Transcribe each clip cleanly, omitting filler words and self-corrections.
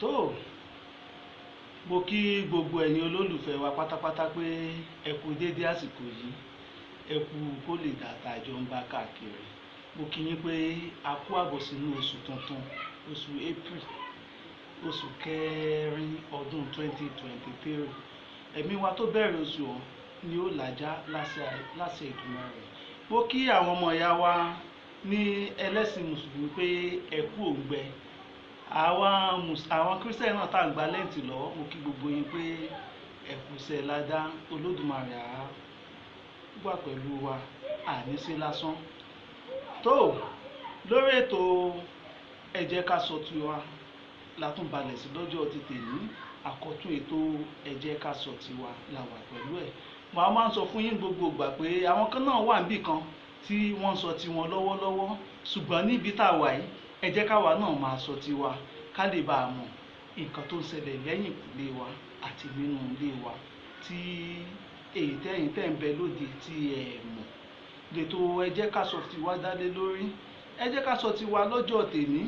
Tó, mo kí gbogbo ẹ̀yin olólùfẹ́ wa pátápátá pé ẹ kú déédé àsìkò yìí, ẹ kú kó lè dà tá a jọ ń bá káàkiri. Mo kí yín pé a kú àbọ̀ sínú oṣù tuntun, oṣù April, oṣù kẹrin ọdún 2023. Ẹ̀mí wa tó bẹ̀rẹ̀ oṣù ọ̀hún ni ó làjá láṣẹ Èdùmàrè. Mo kí àwọn ọmọ ìyá wa ní ẹlẹ́sìn mùsùlùmí pé ẹ kú òǹgbẹ. Àwọn kírísítẹ́nì náà tá à ń gba lẹ́ǹtì lọ́wọ́, mo kí gbogbo yín pé ẹ kú iṣẹ́ ládá. Olódùmarè á wà pẹ̀lú wa, àní ṣe lásán. Tó, lórí ètò Ẹ Jẹ́ Ká Sọ Tiwa la tún balẹ̀ sí lọ́jọ́ ti tèní. Àkọ́tún ètò Ẹ Jẹ́ Ká Sọ Tiwa la wà pẹ̀lú ẹ̀. Mo máa ń sọ fún yín gbogbo ìgbà pé àwọn kan náà wà níbì kan tí wọ́n ń sọ tiwọn lọ́wọ́lọ́wọ́, ṣùgbọ́n níbi tá a wà yìí, ẹ jẹ́ káwa náà máa sọ tiwa ká lè bá a mọ̀ nǹkan tó ń ṣẹlẹ̀ lẹ́yìn ìkùlé wa àti nínú ilé wa, tí èyí tẹ́yìn tẹ́ ń bẹ lóde tí ẹ mọ̀. Lètò Ẹ Jẹ́ Ká Sọ Tiwa dálé lórí. Ẹ jẹ́ ká sọ tiwa lọ́jọ́ tèní.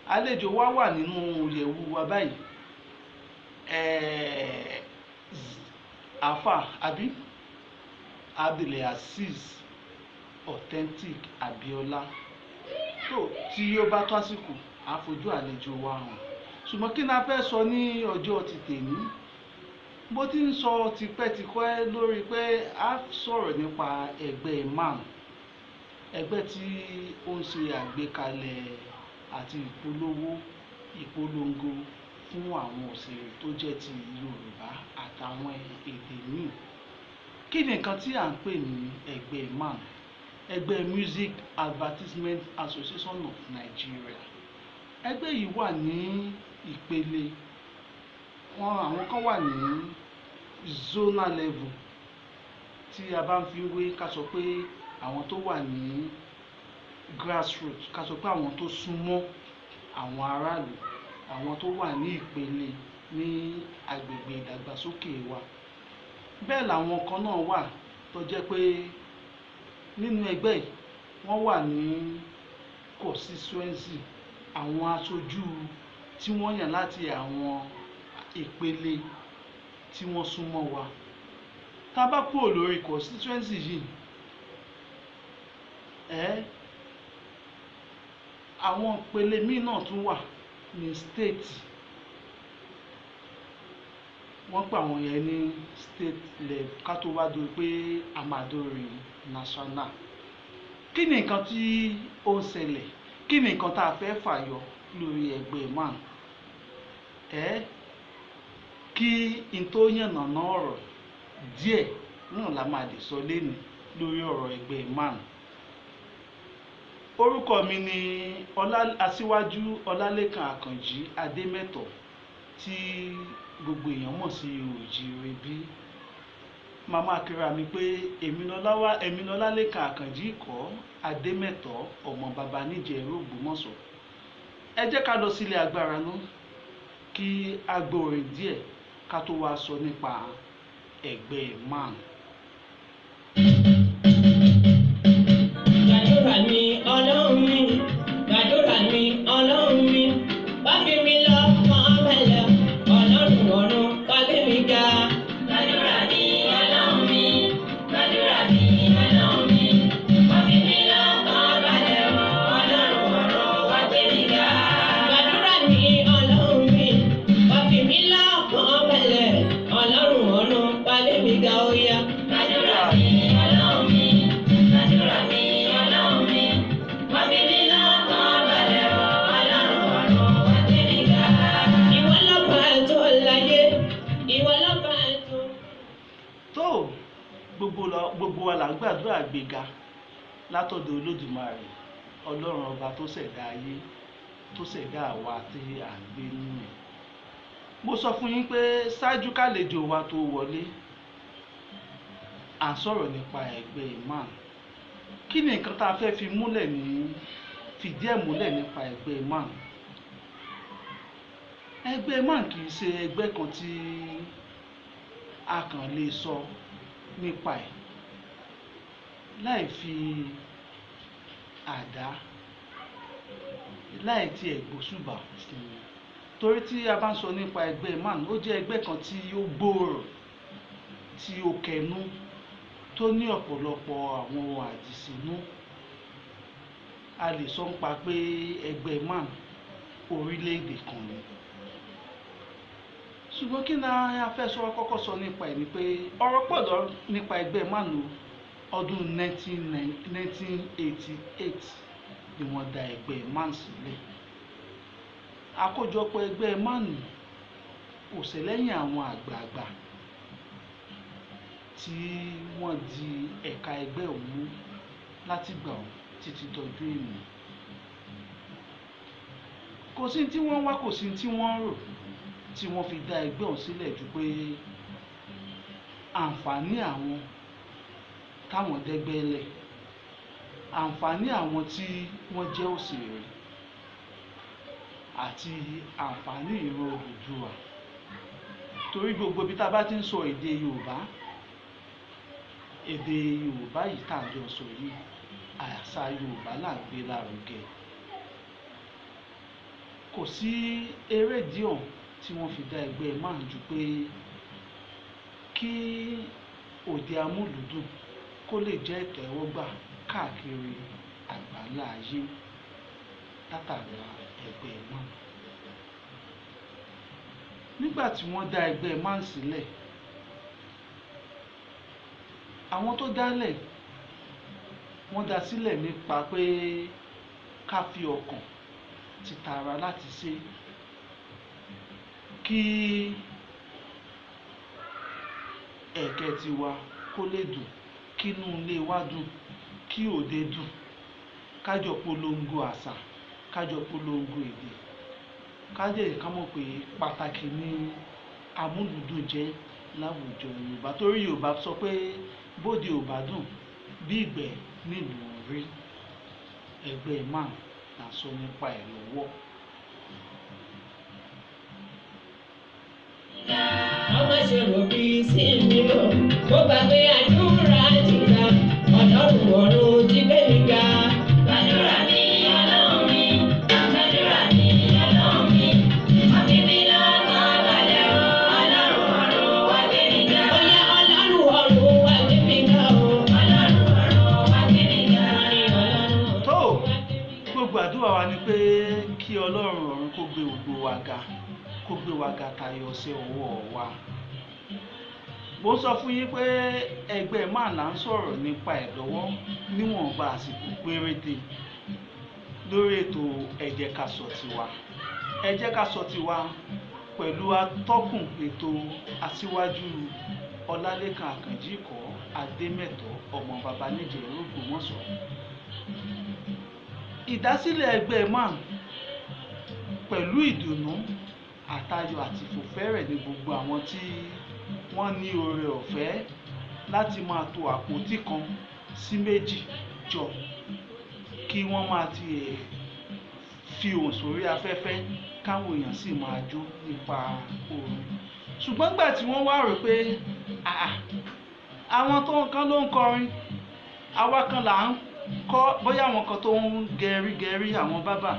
Àlejò wa wà nínú ìyẹ̀wù wa báyìí. Àáfà àbí Abdulazeez Authentic Abiola. Tó, tí ó bá tó àsìkò, a fojú àlejò wa hàn. Ṣùgbọ́n kí ni a fẹ́ sọ ní ọjọ́ ti tèní? Mo ti ń sọ tipẹ́tipẹ́ lórí pé a sọ̀rọ̀ nípa ẹgbẹ́ MAN, ẹgbẹ́ tí ó ń ṣe àgbékalẹ̀ àti ìpolówó ìpolongo fún àwọn òṣèré tó jẹ́ ti Yorùbá àtàwọn èdè míì. Kí ni nǹkan tí à ń pè ní ẹgbẹ́ MAN? Ẹgbẹ́ Music Advertisement Association of Nigeria. Ẹgbẹ́ yìí wà ní ìpele wọn, àwọn kan wà ní zonal level, tí a bá ń fi wé ká sọ pé àwọn tó wà ní grassroots, ká sọ pé àwọn tó súnmọ́ àwọn aráàlú, àwọn tó wà ní ìpele ní agbègbè ìdàgbàsókè wa. Bẹ́ẹ̀ làwọn kan náà wà tó jẹ́ pé nínú ẹgbẹ́ yìí wọ́n wà ní constituency, àwọn aṣojú tí wọ́n yàn láti àwọn ìpele tí wọ́n súnmọ́ wa. Tá a bá kúrò lórí constituency yìí, àwọn ìpele míì náà tún wà ní state. Wọ́n pè àwọn yẹn ní state level, ká tó wá dórí pé a máa dórí national. Kí ni nǹkan tí ó ń ṣẹlẹ̀? Kí ni nǹkan tá a fẹ́ fàyọ lórí ẹgbẹ́ MAN? Kí n tó yànnàná ọ̀rọ̀ díẹ̀ náà la máa lè sọ léni lórí ọ̀rọ̀ ẹgbẹ́ MAN. Orúkọ mi ni Aṣíwájú Ọlálékan Àkànjí Adémẹ́tọ̀, tí gbogbo èèyàn mọ̀ sí Òjìrèbí. Màmá kíra mi pé èmi Ọlálékan Àkànjí ìkọ́ Adémẹ́tọ̀, ọmọ bàbá níjẹ̀rú Ògbómọ̀ṣọ́. Ẹ jẹ́ ká lọ sílé agbára náà kí a gbọ́ orin díẹ̀ ká tó wá sọ nípa ẹgbẹ́ MAN. Gbàdúrà mi Ọlọ́run mi, gbàdúrà mi Ọlọ́run mi, wá fi mi lọ́kàn balẹ̀, Ọlọ́run ọ̀run wá gbé mi ga. Gbàdúrà mi Ọlọ́run mi, gbàdúrà mi Ọlọ́run mi, wá fi mi lọ́kàn balẹ̀, Ọlọ́run ọ̀run wá gbé mi ga. Gbàdúrà mi Ọlọ́run mi, wá fi mi lọ́kàn balẹ̀, Ọlọ́run ọ̀run wá gbé mi ga ó yá. Gbàdúrà mi Ọlọ́run mi, gbàdúrà mi Ọlọ́run mi, wá fi mi lọ́kàn balẹ̀, Ọlọ́run ọ̀run wá gbé mi ga. Ìwọ lọ́ba tó láyé, ìwọ lọ́ba tó. Tó, gbogbo wa là ń gbàdúrà gbéga látọ̀dọ̀ Olódùmarè, Ọlọ́run ọba tó ṣẹ̀dá ayé, tó ṣẹ̀dá àwa tí à ń gbé nínú ẹ̀. Mo sọ fún yín pé ṣáájú kálejò wa tó wọlé, à ń sọ̀rọ̀ nípa ẹgbẹ́ MAN. Kí ni nǹkan tá a fẹ́ fi múlẹ̀ ní fìdí ẹ̀ múlẹ̀ nípa ẹgbẹ́ MAN? Ẹgbẹ́ MAN kì í ṣe ẹgbẹ́ kan tí a kàn lè sọ nípa ẹ̀ láì fi àdá Láì tiẹ̀ gbóṣùbà fún wọn, torí tí a bá ń sọ nípa ẹgbẹ́ MAN, ó jẹ́ ẹgbẹ́ kan tí ó gbòòrò, tí ó kẹnu, tó ní ọ̀pọ̀lọpọ̀ àwọn àdìsínú. A lè sọ nípa pé ẹgbẹ́ MAN orílẹ̀-èdè kan ni. Ṣùgbọ́n kí ni a fẹ́ sọ kọ́kọ́ sọ nípa ẹ̀ ni pé ọ̀rọ̀ pọ̀ lọ nípa ẹgbẹ́ MAN o. Ọdún 1988 ni wọ́n dá ẹgbẹ́ MAN sílẹ̀. Àkójọpọ̀ ẹgbẹ́ MAN kò ṣẹlẹ́yìn àwọn àgbààgbà tí wọ́n di ẹ̀ka ẹgbẹ́ ọ̀hún mú látìgbà ọ̀hún títí dọjọ́ èní. Kò sí tí wọ́n wá, kò sí tí wọ́n rò tí wọ́n fi dá ẹgbẹ́ ọ̀hún sílẹ̀ ju pé àǹfààní àwọn táwọn dẹ́gbẹ́ lẹ̀, àǹfààní àwọn tí wọ́n jẹ́ òṣèré àti àǹfààní ìran Odùduwà. Torí gbogbo ibi tá a bá ti ń sọ èdè Yorùbá, èdè Yorùbá yìí tá à ń jọ sọ yìí, àṣà Yorùbá là ń gbé lárugẹ. Kò sí erédìí ọ̀hún tí wọ́n fi dá ẹgbẹ́ MAN ju pé kí òde amúlùúdùn kó lè jẹ́ ìtẹ́wọ́gbà káàkiri àgbáńlá ayé látara ẹgbẹ́ MAN. Nígbà tí wọ́n dá ẹgbẹ́ MAN sílẹ̀, àwọn tó dálẹ̀ wọ́n dá sílẹ̀ nípa pé ká fi ọkàn ti tara láti ṣe kí ẹ̀kẹ́ tiwa kó lè dùn, kí inú ilé wa dùn, kí òde dùn, ká jọ polongo àṣà, ká jọ polongo èdè, ká jẹ́ ká mọ̀ pé pàtàkì ni amúlùúdùn jẹ́ láwùjọ Yorùbá. Torí Yorùbá sọ pé bóde ò bá dùn bí ìgbẹ́ nílùú rí. Ẹgbẹ́ MAN là ń sọ nípa ẹ̀ lọ́wọ́. Ọmọ ṣe rò bí sí mi o, mo gbàgbé àdúrà ti gbà, Ọlọ́run ọ̀run ti gbé mi ga. Gbàdúrà mi Ọlọ́run mi, gbàdúrà mi Ọlọ́run mi, wá fi mí lọ́kàn balẹ̀ o, Ọlọ́run ọ̀run wá gbé mi ga. Ó yá, Ọlọ́run ọ̀run wá gbé mi ga o. Ọlọ́run ọ̀run wá gbé mi ga. Tó gbogbo àdúrà wa ni pé kí Ọlọ́run ọ̀run kó gbé gbogbo wa ga, kó gbé wa ga tayọ sí ọwọ́ wa. Mo sọ fún yín pé ẹgbẹ́ MAN là ń sọ̀rọ̀ nípa ẹ̀ lọ́wọ́ níwọ̀nba àsìkò péréte lórí ètò Ẹ Jẹ́ Ká Sọ Tiwa. Ẹ Jẹ́ Ká Sọ Tiwa pẹ̀lú atọ́kùn ètò aṣíwájú Ọlálékan Àkànjí Ìkọ́ Adémẹ́tọ̀ ọmọ bàbá níjẹ̀rú Ògbómọ̀ṣọ́. Ìdásílẹ̀ ẹgbẹ́ MAN pẹ̀lú ìdùnnú àtayọ̀ àti ìfòfẹ́rẹ̀ ní gbogbo àwọn tí wọ́n ní oore ọ̀fẹ́ láti máa to àpótí kan sí méjì jọ kí wọ́n máa ti fi ohùn sórí afẹ́fẹ́ káwọn èèyàn sì máa jó nípa orin. Ṣùgbọ́n nígbà tí wọ́n wá rò pé àà, àwọn tó nǹkan ló ń kọrin, àwa kan là ń kọ́, bóyá àwọn kan tó ń gẹrígẹrí àwọn bábà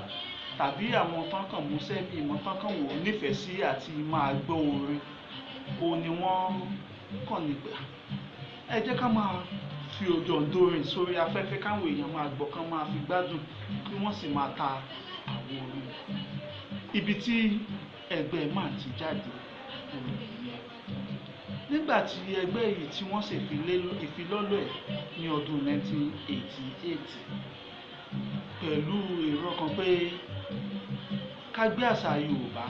tàbí àwọn tán kàn mú sẹ́mi ìmọ̀ tán kàn wò nífẹ̀ẹ́ sí àti máa gbọ́ orin, òun ni wọ́n kàn nígbà. Ẹ jẹ́ ká máa fi òjòǹdorin sórí afẹ́fẹ́ káwọn èèyàn máa gbọ́, kán máa fi gbádùn, kí wọ́n sì máa ta àwọn orin. Ibi tí ẹgbẹ́ MAN ti jáde òun nìyẹn. Nígbà tí ẹgbẹ́ yìí tí wọ́n ṣe ìfilọ́lẹ̀ ẹ̀ ní ọdún 1988 pẹ̀lú èrò kan pé ká gbé àṣà Yorùbá,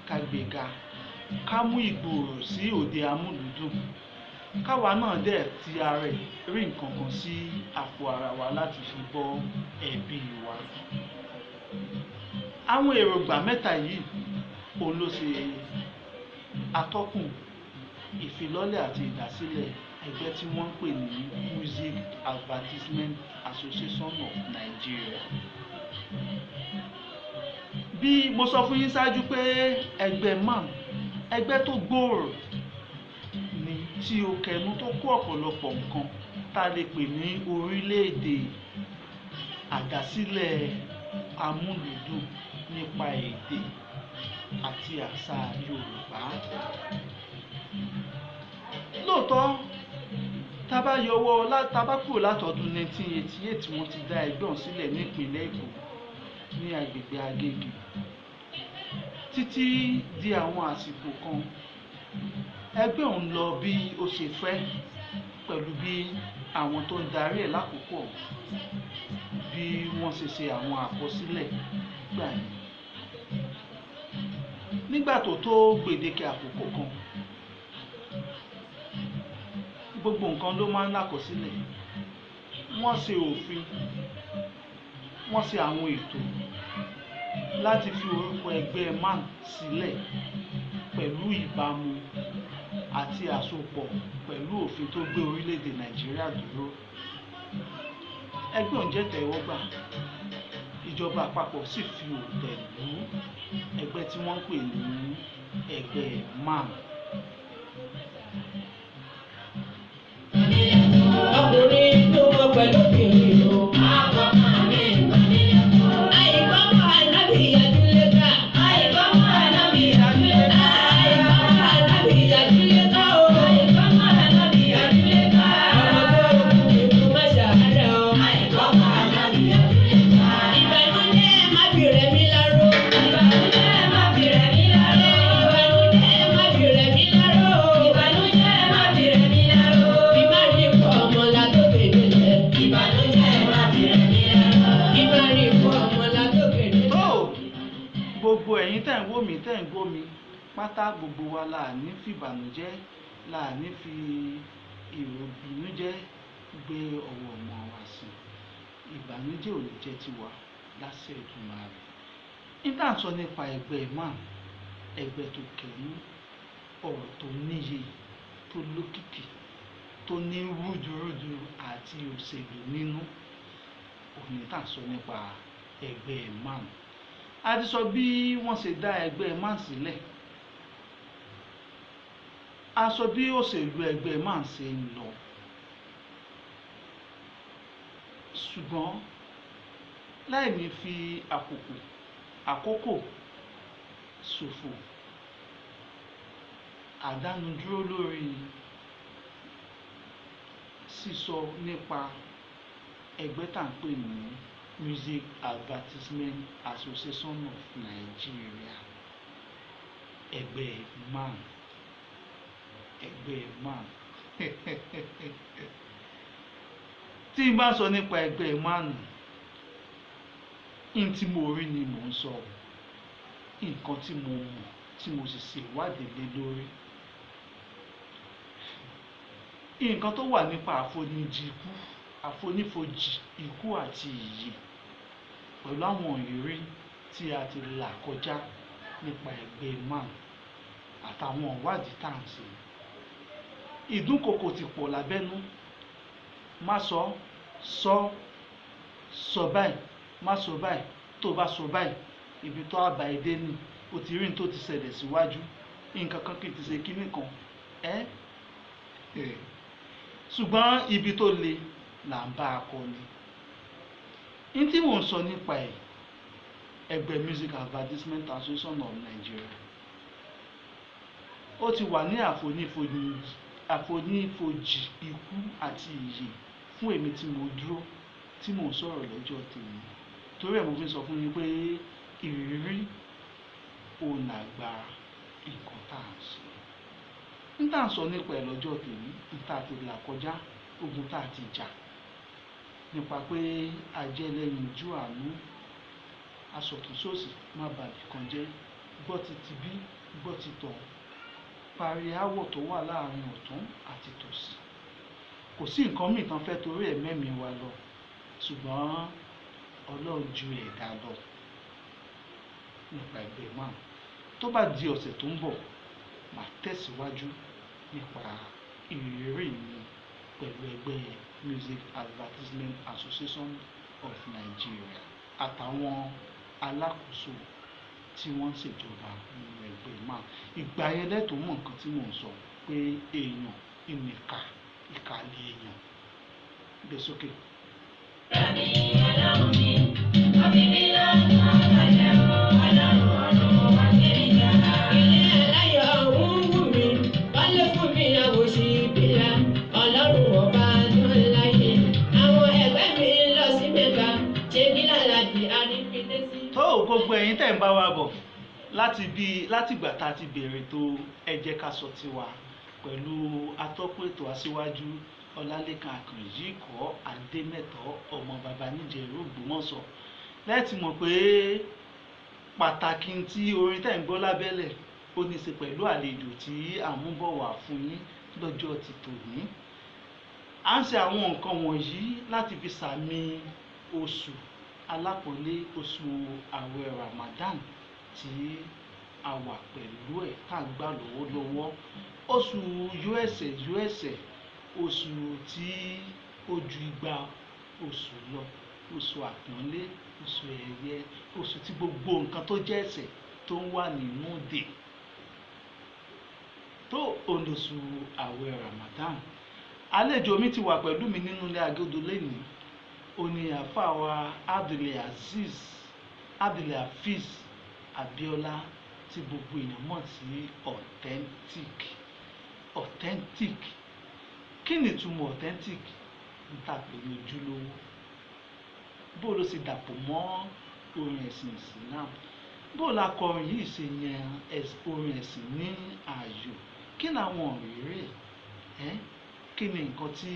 ká gbé ga, ká mú ìgbòòrò sí òde amúlùúdùn, káwa náà dẹ̀ ti ara ẹ̀ rí nǹkan kan sí àpò ara wa láti fi bọ́ ẹbí wa. Àwọn èròǹgbà mẹ́ta yìí òun ló ṣe atọ́kùn ìfilọ́lẹ̀ àti ìdásílẹ̀ ẹgbẹ́ tí wọ́n ń pè ní Music Advertisement Association of Nigeria. Bí mo sọ fún yín ṣáájú pé ẹgbẹ́ MAN, ẹgbẹ́ tó gbòòrò ni tí ó kẹnu tó kó ọ̀pọ̀lọpọ̀ nǹkan tá a lè pè ní orílẹ̀-èdè àdásílẹ̀ amúlùúdùn nípa èdè àti àṣà Yorùbá. Lóòótọ́, tá bá yọwọ́, tá bá kúrò látọdún 1988, wọ́n ti dá ẹgbẹ́ ọ̀hún sílẹ̀ nípìnlẹ̀ Èkó ní agbègbè Agége títí di àwọn àsìkò kan. Ẹgbẹ́ ọ̀hún lọ bí ó ṣe fẹ́ pẹ̀lú bí àwọn tó ń darí ẹ̀ lákòókò ọ̀hún bí wọ́n ṣe ṣe àwọn àkọsílẹ̀ gbà yẹn. Nígbà tó tó gbèdéke àkókò kan, gbogbo nǹkan ló máa ń lákọsílẹ̀. Wọ́n ṣe òfin, wọ́n ṣe àwọn ètò láti fi orúkọ ẹgbẹ́ MAN sílẹ̀ pẹ̀lú ìbámu àti àsopọ̀ pẹ̀lú òfin tó gbé orílẹ̀-èdè Nàìjíríà dúró. Ẹgbẹ́ ọ̀hún jẹ́ ìtẹ́wọ́gbà, ìjọba àpapọ̀ sì fi òǹtẹ̀ lù ẹgbẹ́ tí wọ́n ń pè ní ẹgbẹ́ MAN. Ọkùnrin tó mọ pẹ̀lú obìnrin o. Àìgbọ́mọ̀ ànábì àdúlé ká. Àìgbọ́mọ̀ ànábì àdúlé ká o. Ọmọ tó kú ikú má ṣàárẹ̀ o. Ìbànújẹ́ má fi rẹ̀ mí láró. Ìbànújẹ́ má fi rẹ̀ mí láró o. Bí má rí ikú ọmọ la tó kéde lẹ̀. Bí má rí ikú ọmọ la tó kéde lẹ̀. Tó gbogbo ẹ̀yin tẹ́ ń wò mí, tẹ́ ń gbọ́ mi pátá, gbogbo wa la ní fi ìbànújẹ́, la ní fi ìròbìnújẹ́ gbé ọwọ́ ọmọ wa sí. Ìbànújẹ́ ò ní jẹ́ tiwa láṣẹ Èdùmàrè. Nígbà sọ nípa ẹgbẹ́ MAN, ẹgbẹ́ tó kẹnu, ọ̀rọ̀ tó níye, tó lókìkí, tó ní rúdurùdu àti òṣèlú nínú, òní tá à ń sọ nípa ẹgbẹ́ MAN. A ti sọ bí wọ́n ṣe dá ẹgbẹ́ MAN sílẹ̀, a sọ bí òṣèlú ẹgbẹ́ MAN ṣe ń lọ, ṣùgbọ́n láì ní fi àkókò ṣòfò, àdánudúró lórí sísọ nípa ẹgbẹ́ tá à ń pè ní Music Advertisement Association of Nigeria, ẹgbẹ́ MAN, ẹgbẹ́ MAN. Tí n bá sọ nípa ẹgbẹ́ MAN, n tí mo rí ni mò ń sọ, nǹkan tí mo mọ̀ tí mo sì ṣe ìwádìí lé lórí, nǹkan tó wà nípa àfonífojì ikú àti ìyè pẹ̀lú àwọn ìrírí tí a ti là kọjá nípa ẹgbẹ́ MAN àtàwọn ìwádìí tá à ń ṣe. Ìdúnkokò ti pọ̀ lábẹ́nú. Má sọ, sọ, sọ báyìí, má sọ báyìí, tó bá sọ báyìí, ibi tó àbá ẹ dé ni, o ti rí n tó ti ṣẹlẹ̀ síwájú, nǹkan kan kì í ti ṣe kíní kan. Ẹ́ ṣùgbọ́n ibi tó le là ń bá akọni. N tí mò ń sọ nípa ẹ̀, ẹgbẹ́ Music Advertisement Association of Nigeria, ó ti wà ní àfonífojì ikú àti ìyè fún èmi tí mo dúró tí mò ń sọ̀rọ̀ lọ́jọ́ tèmi. Torí ẹ̀ mo fi ń sọ fún yín pé ìrírí òun làgbà nǹkan tá à ń ṣe. N tá à ń sọ nípa ẹ̀ lọ́jọ́ tèmi, n tá a ti là kọjá, ogun tá a ti jà nípa pé a jẹ́ ẹlẹ́yinjú àánú, asọ̀túnṣòsì má ba ibìkan jẹ́, gbọ́ ti tibí, gbọ́ ti tọ̀hún, parí aáwọ̀ tó wà láàrin ọ̀tún àti tòsì. Kò sí nǹkan míì tán fẹ́ torí ẹ̀ mẹ́mìí wa lọ, ṣùgbọ́n Ọlọ́run ju ẹ̀dá lọ nípa ẹgbẹ́ MAN. Tó bá di ọ̀sẹ̀ tó ń bọ̀, màá tẹ̀síwájú nípa ìrírí mi pẹ̀lú ẹgbẹ́ Music Advertisement Association of Nigeria àtàwọn alákòóso tí wọ́n ń ṣèjọba nínú ẹgbẹ́ MAN. Ìgbà yẹn lẹ tó mọ̀ nǹkan tí mò ń sọ pé èèyàn ìnìkà, ìkà lè èèyàn. Gbé sókè. Ọlọ́run mi, ọlọ́run mi, wá fi mí lọ. Gbogbo ẹ̀yin tẹ́ ń bá wa bọ̀ láti bí látìgbà tá a ti bẹ̀rẹ̀ tó Ẹ Jẹ́ Ká Sọ Tiwa pẹ̀lú atọ́kùn ètò aṣíwájú Ọlálékan Àkànjí Ikọ̀ Adémẹ́tọ̀ ọmọ bàbá Níjẹ̀rú Ògbómọ̀ṣọ́, lẹ́ẹ̀tì mọ̀ pé pàtàkì tí orin tẹ́ ń gbọ́ lábẹ́lẹ̀ ó ní í ṣe pẹ̀lú àlejò tí à ń mú bọ̀ wá fún yín lọ́jọ́ ti tòní. À ń ṣe àwọn nǹkan wọ̀nyí láti fi sàmì oṣù alápọ̀nlé, oṣù ààwẹ̀ Ramadan tí a wà pẹ̀lú ẹ̀ tá à ń gbà lọ́wọ́lọ́wọ́, oṣù usa usa, oṣù tí ó ju igba oṣù lọ, oṣù àpọ́nlé, oṣù ẹ̀yẹ, oṣù tí gbogbo nǹkan tó jẹ́ ẹ̀ṣẹ̀ tó ń wà nínú dè tó olóṣù ààwẹ̀ Ramadan. Àlejò mi ti wà pẹ̀lú mi nínú ilé agodo lẹ́nìí. Ó ní àáfàá wa Abdulaziz Abdulhafiz Abiola tí gbogbo èèyàn mọ̀ sí Authentic. Authentic, kí ni ìtumọ̀ authentic? Ń tà pé ní ojúlówó. Bó ló ṣe dàpọ̀ mọ́ orin ẹ̀sìn Islam? Bó lakọrin yìí ṣe yan orin ẹ̀sìn ní ààyò? Kí làwọn ìrírí ẹ̀? Kí ni nǹkan tí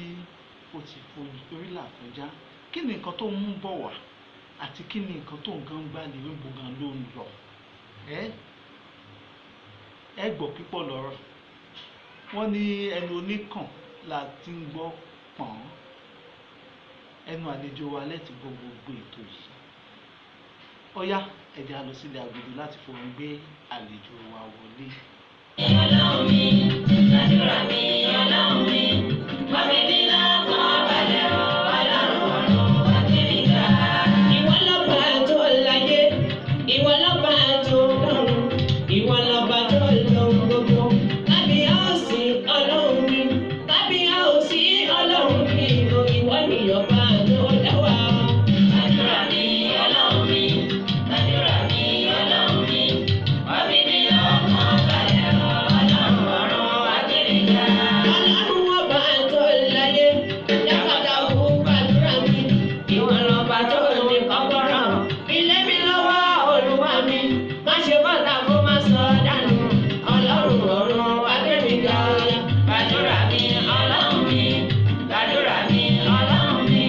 ó ti fojú orí là kọjá? Kí ni nǹkan tó ń mú bọ̀ wá? Àti kí ni nǹkan tó nǹkan ń gbà lérò gbọ̀ngàn ló ń lọ? Ẹ gbọ́ pípọ̀ lọ́rọ̀. Wọ́n ní ẹnu oníkàn la ti ń gbọ́ pọ̀n. Ẹnu àlejò wa lẹ́tì gbọ́ gbogbo ètò yìí. Ọ̀yá, ẹ jẹ́ á lọ sílé agodo láti forin gbé àlejò wa wọlé. Ọlọ́run mi, gbàdúrà mi, Ọlọ́run mi, wá fi mí lọ́kàn balẹ̀ o, Ọlọ́run ọ̀run wá gbé mi ga. Ìwọ lọ́ba tó láyé, ìwọ lọ́ba tó lọ́run, ìwọ lọ́ba tó lóhun gbogbo. Kábíyèsí Ọlọ́run mi, kábíyèsí Ọlọ́run mi, o ìwọ ni ọba tó dá wa. Gbàdúrà mi, Ọlọ́run mi, gbàdúrà mi, Ọlọ́run mi, wá fi mí lọ́kàn balẹ̀ o, Ọlọ́run ọ̀run wá gbé mi ga. Ọlọ́run ọba tó láyé, dákàtà òun gbàdúrà mi, ìwọ lọ́ba tó ní kọ́kọ́rọ́. Ilé mi lọ́wọ́ Olúwa mi, má ṣe bọ́ta kó má sọ dànù. Ọlọ́run ọ̀run wá gbé mi ga. Gbàdúrà mi, Ọlọ́run mi, gbàdúrà mi, Ọlọ́run mi,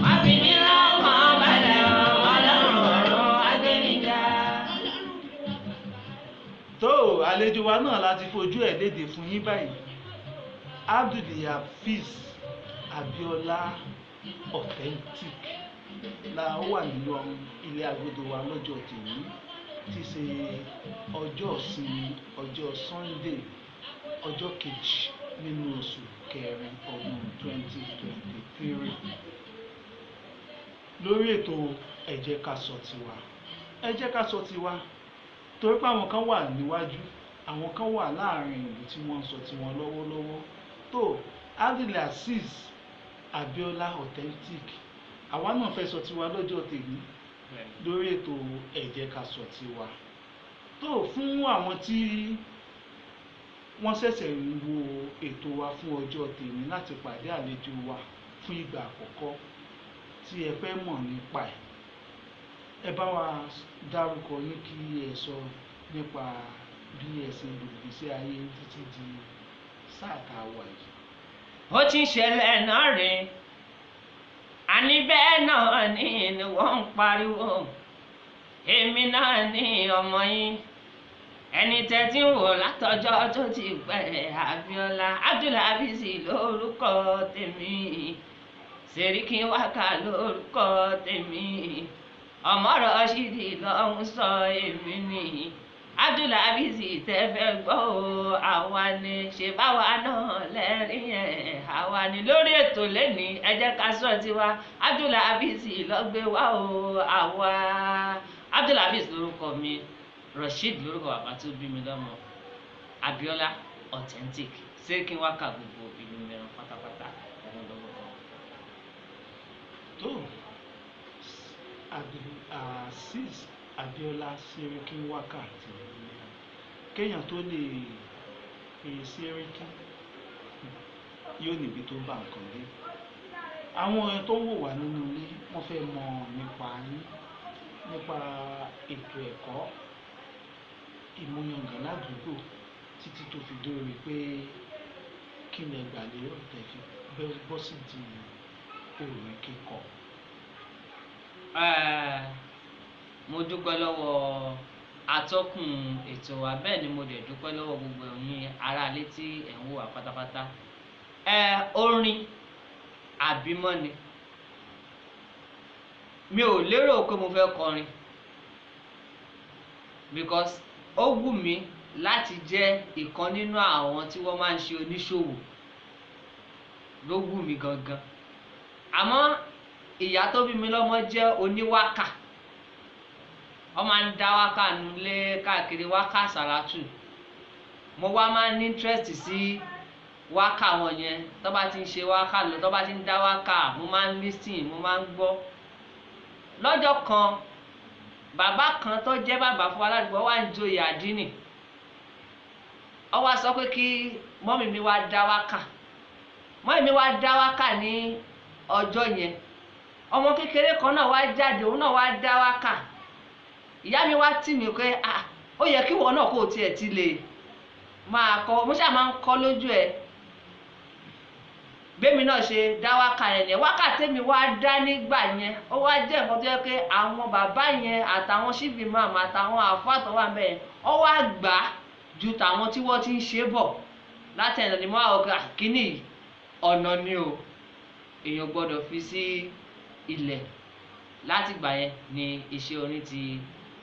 wá fi mí lọ́kàn balẹ̀ o, Ọlọ́run ọ̀run wá gbé mi ga. Tó àlejò wa náà láti fojú ẹ̀ léde fún yín báyìí, Abdulhafiz Abiola Authentic la ó wà nínú ilé agodo wa lọ́jọ́ tèmi tí í ṣe ọjọ́ ìsinmi, ọjọ́ Sunday, ọjọ́ kejì nínú oṣù kẹrin ọdún 2023, lórí ètò Ẹ Jẹ́ Ká Sọ Tiwa. Ẹ Jẹ́ Ká Sọ Tiwa torí pé àwọn kan wà níwájú, àwọn kan wà láàrin ìlú tí wọ́n ń sọ tiwọn lọ́wọ́lọ́wọ́. Tó Abdulaziz Abiola Authentic, àwa náà fẹ́ sọ tiwa lọ́jọ́ tèmi lórí ètò Ẹ Jẹ́ Ká Sọ Tiwa. Tó fún àwọn tí wọ́n ṣẹ̀ṣẹ̀ ń wo ètò wa fún ọjọ́ tèmi láti pàdé àlejò wa fún ìgbà àkọ́kọ́, tí ẹ fẹ́ mọ̀ nípa ẹ̀, ẹ bá wa dárúkọ yín kí ẹ sọ nípa bí ẹ ṣe lò ìgbésí ayé yín títí di sáà tá a wà yìí. Ó ti ń ṣẹlẹ̀ náà rèé, àní bẹ́ẹ̀ náà ni ni wọ́n ń pariwo. Èmi náà ní ọmọ yín, ẹni tẹ́tí ń wò látọjọ́ tó ti pẹ́, Abíọ́lá Abdulhafiz lórúkọ tèmi, Sèríkì Wákà lórúkọ tèmi, ọmọọrọ ṣìdí ló ń sọ èmi ni Abdulhafiz tẹ́fẹ́ gbọ́ o. Àwa ni ṣe báwa náà lẹ́rìí ẹ̀, àwa ni lórí ètò lẹ́ni Ẹ Jẹ́ Ká Sọ Tiwa. Abdulhafiz ló gbé wá o. Àwa Abdulhafiz lórúkọ mi, Rasheed lórúkọ bàbá tó bí mi lọ́mọ, Abiola Authentic Sèríkì Wákà gbogbo ìlú mìíràn pátápátá òun lórúkọ. Tó Abdulaziz Abiola Sèríkì Wákà ti kéèyàn tó lè pè Sèríkì yóò níbi tó bá nǹkan dé. Àwọn tó ń wò wá nínú ilé wọ́n fẹ́ mọ̀ nípa yín, nípa Ètò ẹ̀kọ́, ìmúyangàn ládùúgbò, títí tó fi dórí pé kí ni ẹ gbà lérò tẹ́ fi bọ́ sí di orin kíkọ. Mo dúpẹ́ lọ́wọ́ atọ́kùn ètò wa, bẹ́ẹ̀ ni mo dẹ̀ dúpẹ́ lọ́wọ́ gbogbo ẹ̀yin aráalé tí ẹ̀ ń wò wá pátápátá. Orin àbímọ́ ni. Mi ò lérò pé mo fẹ́ kọrin because ó wù mí láti jẹ́ ìkan nínú àwọn tí wọ́n máa ń ṣe oníṣòwò, ló wù mí gangan. Àmọ́ ìyá tó bí mi lọ́mọ jẹ́ oníwákà. Wọ́n máa ń dá wákà nulẹ̀ káàkiri, wákà sàràtù. Mo wá máa ń ní interest sí wákà wọn yẹn. Tó bá ti ń ṣe wákà lọ, tó bá ti ń dá wákà, mo máa ń listen, mo máa ń gbọ́. Lọ́jọ́ kan, bàbá kan tó jẹ́ bàbá fún wa ládùúgbò wá ń joyè àdínì. Ó wá sọ pé kí mọ́mì mi wá dá wákà. Mọ́mì mi wá dá wákà ní ọjọ́ yẹn. Ọmọ kékeré kan náà wá jáde, òun náà wá dá wákà. Ìyá mi wá tì mí pé, ah, ó yẹ kí ìwọ náà kó o tiẹ̀ ti lè máa kọ. Mo ṣáà máa ń kọ lójú ẹ̀. Bẹ́mi náà ṣe dá wákà yẹn nìyẹn. Wákà tèmi wá dá nígbà yẹn, ó wá jẹ́ nǹkan tó yẹ pé àwọn bàbá yẹn àtàwọn chief imam àtàwọn àfáà tó wà ńbẹ̀ yẹn, ó wá gbà á ju tàwọn tí wọ́n ti ń ṣe bọ̀. Látẹ̀yìn ni mo wá wò pé, ah, kíní yìí ọ̀nà ni o, èèyàn gbọ́dọ̀ fi sí ilẹ̀. Látìgbà yẹn ni iṣẹ́ orin ti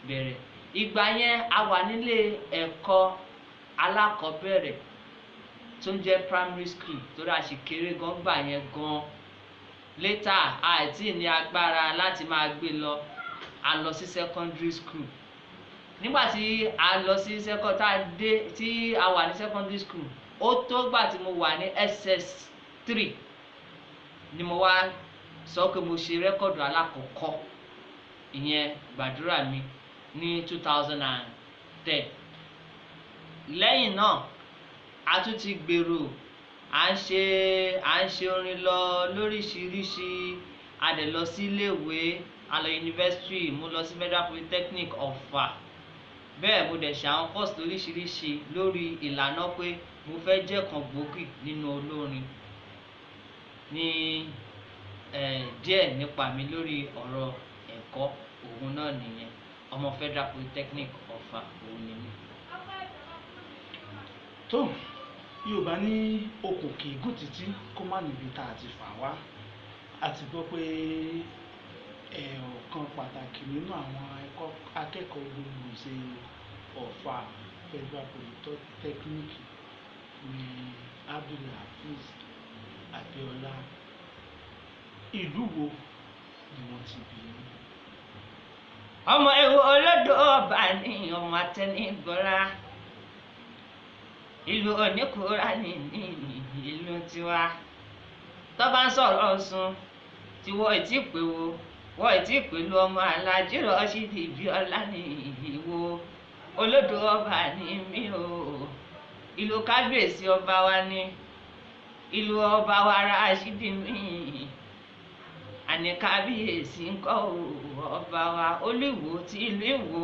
bẹ̀rẹ̀. Ìgbà yẹn a wà nílé ẹ̀kọ́ alákọ̀ọ́bẹ̀rẹ̀ tó ń jẹ́ primary school, torí a sì kéré gan gbà yẹn gan. Later, a tí ní agbára láti máa gbé lọ, a lọ sí secondary school. Nígbà tí a lọ sí second, tá a dé tí a wà ní secondary school, ó tó gbà tí mo wà ní SS3 ni mo wá sọ pé mo ṣe rẹ́kọ̀dù alákọ̀ọ́kọ́, ìyẹn Gbàdúrà Mi ní 2010. Lẹ́yìn náà, a tún ti gbèrò, à ń ṣe orin lọ lóríṣiríṣi. A dẹ̀ lọ sí iléèwé, a lọ yunifásítì, mo lọ sí Federal Polytechnic Ọ̀fà. Bẹ́ẹ̀ mo dẹ̀ ṣe àwọn course lóríṣiríṣi lórí ìlànà pé mo fẹ́ jẹ́ kan gbòógì nínú olórin. Ní díẹ̀ nípa mi lórí ọ̀rọ̀ ẹ̀kọ́, òun náà nìyẹn. Ọmọ Federal Polytechnic Ọ̀fà òun ni mí. Tó, Yorùbá ní okùn kì í gùn títí kó má níbi tá a ti fà wá. A ti gbọ́ pé ọ̀kan pàtàkì nínú àwọn akẹ́kọ̀ọ́ gbogbogbòṣe Ọ̀fà Federal Polytechnic ní Abdulhafiz Abiola. Ìlú wo ni wọ́n ti bí i? Ọmọ ewu olódò ọba ní ọmọ atẹnigbọlá, ìlú oníkùúrà ní ìlú tiwa. Tó bá ń sọ̀rọ̀ Ọ̀ṣun tí wọ́n ti pè wo, wọ́n ti pẹ̀lú ọmọ Aláàjì Rọ́ṣídì Bíọ́lá ní ìwò olódò ọba ní mí o. Ìlú kábíyèsí ọba wa ní ìlú ọba wa Ràṣídì mí. Àní kábíyèsí ń kọ́ ọba wa Olúwo tí ìlú Ìwó,